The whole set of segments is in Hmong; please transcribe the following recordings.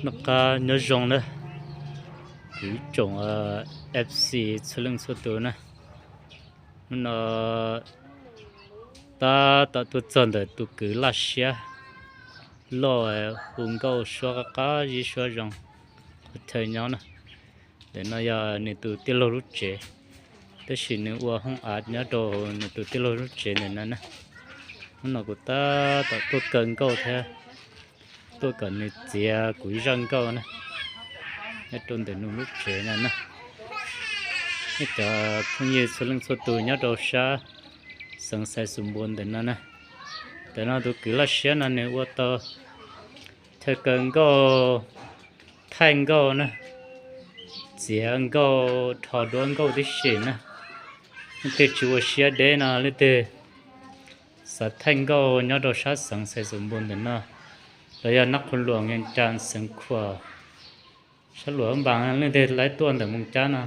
Noj qab nyob zoo na, kuv ib tsoom F C txhua leej txhua tus na. Hnub no tab tom tuaj txog ntawm tus kwv Laj Siab loj hu nkauj suab qab qab zib suab zoo qhov chaw nyob na. Ntawm no yog nws tus tij laug lub tsev, tab sis nws ua hoob av nyob rau nws tus tij laug lub tsev ntawm no na. Hnub no kuv tab tom tuaj kaw nkauj thiab tuaj kom nws txiav kuv ib zaj nkauj na, nyob rau ntawm nws lub tsev no na. Nej cov phooj ywg txhua leej txhua tus nyob rau sab xeev Xais Xus Npua ntawm no na, ntawm no tus kwv Laj Siab no nws ua tau chaw kaw nkauj, thaij nkauj na, txiav nkauj, rho duab nkauj tib si na. Leej twg tsis ua siab deb no leej twg xav thaij nkauj nyob rau sab xeev Xais Xus Npua ntawm no, los yog Nab Qhus Luam, Nkees Cas, xeev Khuam, sab Luam Npas, leej twg laib tuaj ntawm Moos Cab no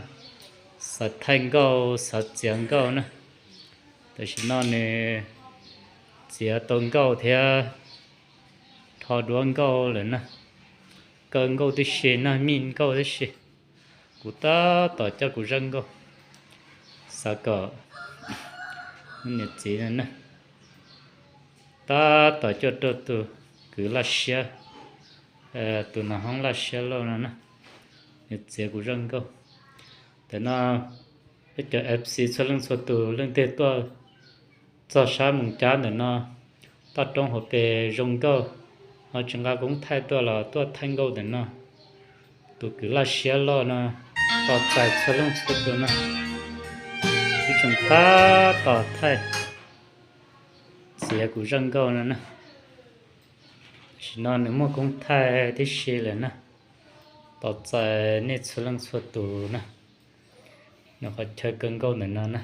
xav thaij nkauj xav txiav nkauj na, tam sim no nws txiav tau nkauj thiab rho duab nkauj lawm na. Kaw nkauj tib si na, mij nkauj tib si. Kuv tab tom coj kuv zaj nkauj, xav kom niam txiv no na, tab tom coj rau tus kwv Laj Siab, tus nas hoob Laj Siab Lauj no na, nws txiav kuv zaj nkauj. Ntawm no peb cov F C txhua leej txhua tus leej twg tuaj txog sab Moos Cab ntawm no, toj roob hauv pes zoo nkauj, ho tsis nqa koob thaij tuaj los tuaj thaij nkauj ntawm no. Tus kwv Laj Siab Lauj no tos txais txhua leej txhua tus no, ib tsoom tab tom thaij txiav kuv zaj nkauj no na. Tam sim no nws muaj koob thaij tib si lawm na, tos txais nej txhua leej txhua tus na. Nws qhov chaw kaw nkauj ntawm no na,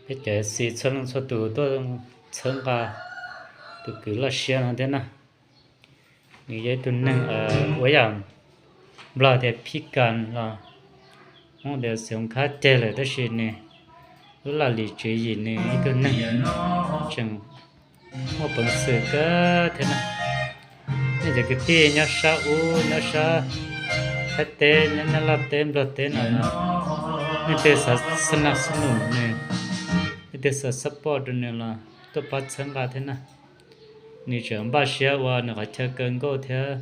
peb cov F C txhua leej txhua tus tuaj txhawb nqa tus kwv Laj Siab no thiab na. Nws yog ib tug neeg ua yam Nplog tias phib kas los Hmoob tias xyov khab ceg lawm, tab sis nws lub laj lim tswv yim nws ib tug neeg tseem muaj peev xwm kawg thiab na. Nej cov kwv tij nyob sab ub, nyob sab Thaib teb, nyob Nyab Laj teb, Nplog teb no, nej twg xav xab naj xab num nws, nej twg xav support rau nws los tuaj pab txhawb nqa thiab na. Nws tseem npaj siab ua nws qhov chaw kaw nkauj thiab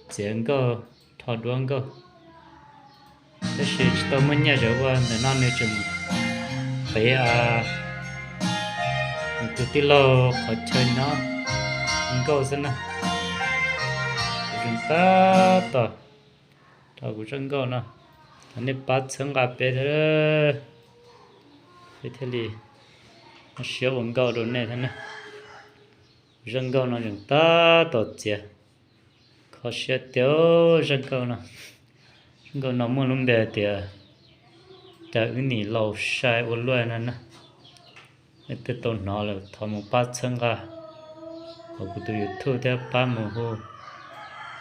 txiav nkauj, rho duab nkauj, tab sis tsis tau muaj nyiaj zam ua. Ntawm no nws tseem qiv nws tus tij laug qhov chaw nyob nkauj xwb na. Kuv tseem tab tom rho kuv zaj nkauj no, thov nej pab txhawb nqa peb thiab, peb thiaj li muaj siab ua nkauj rau nej thiab na. Kuv zaj nkauj no tseem tab tom txiav, kho siab tiag zaj nkauj no. Zaj nkauj no muaj lub npe tias cas wb nim laus sai ua luaj no na. Nej twg tau hnov lawm thov mus pab txhawb nqa hauv kuv tus YouTube thiab pab mus hu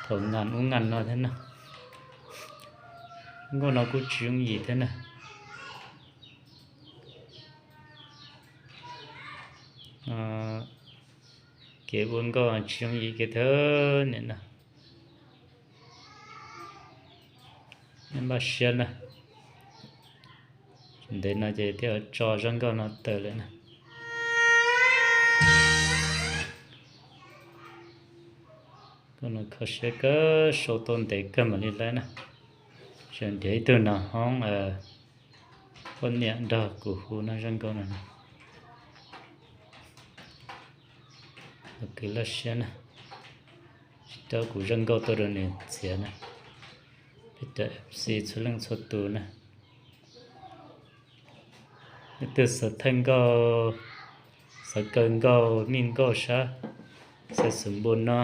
thaum ngan ub ngan no thiab na. Nkauj no kuj tsis yooj yim thiab na. Kev ua nkauj tsis yooj yim kiag thiab nim no. Nej npaj siab na, ntev no ces thiaj tso zaj nkauj no tawm lawm na. Nkauj no kho siab kawg, sau tau ntev kawg mam li laib na. Tseem nrhiav ib tug nas hoob poj niam nrog kuv hu no zaj nkauj no. Kwv Laj Siab na, tsis coj kuv zaj nkauj tuaj rau nws txiav na. Peb cov F C txhua leej txhua tus na, nej twg xav thaij nkauj, xav kaw nkauj, mij nkauj sab Xais Xus Npua no,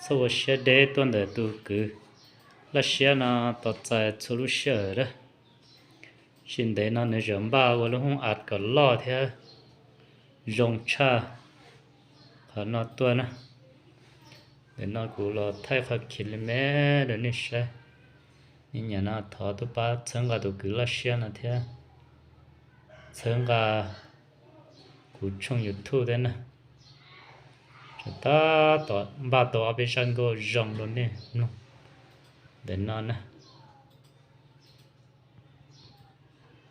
txhob ua siab deb, tuaj ntawm tus kwv Laj Siab no tos txais txhua lub sij hawm lawm. Tsis ntev no nws tseem npaj ua lub hoob av kom loj thiab zoo tshaj qhov no tuaj na. Ntawm no kuv los thaij qhov khiv li me rau nej saib. Nej nyiam no thov tuaj pab txhawb nqa tus kwv Laj Siab no thiab txhawb nqa kuv tshooj YouTube thiab na. Tab tom npaj tau ob peb sab nkauj zoo rau nej mloog ntawm no na.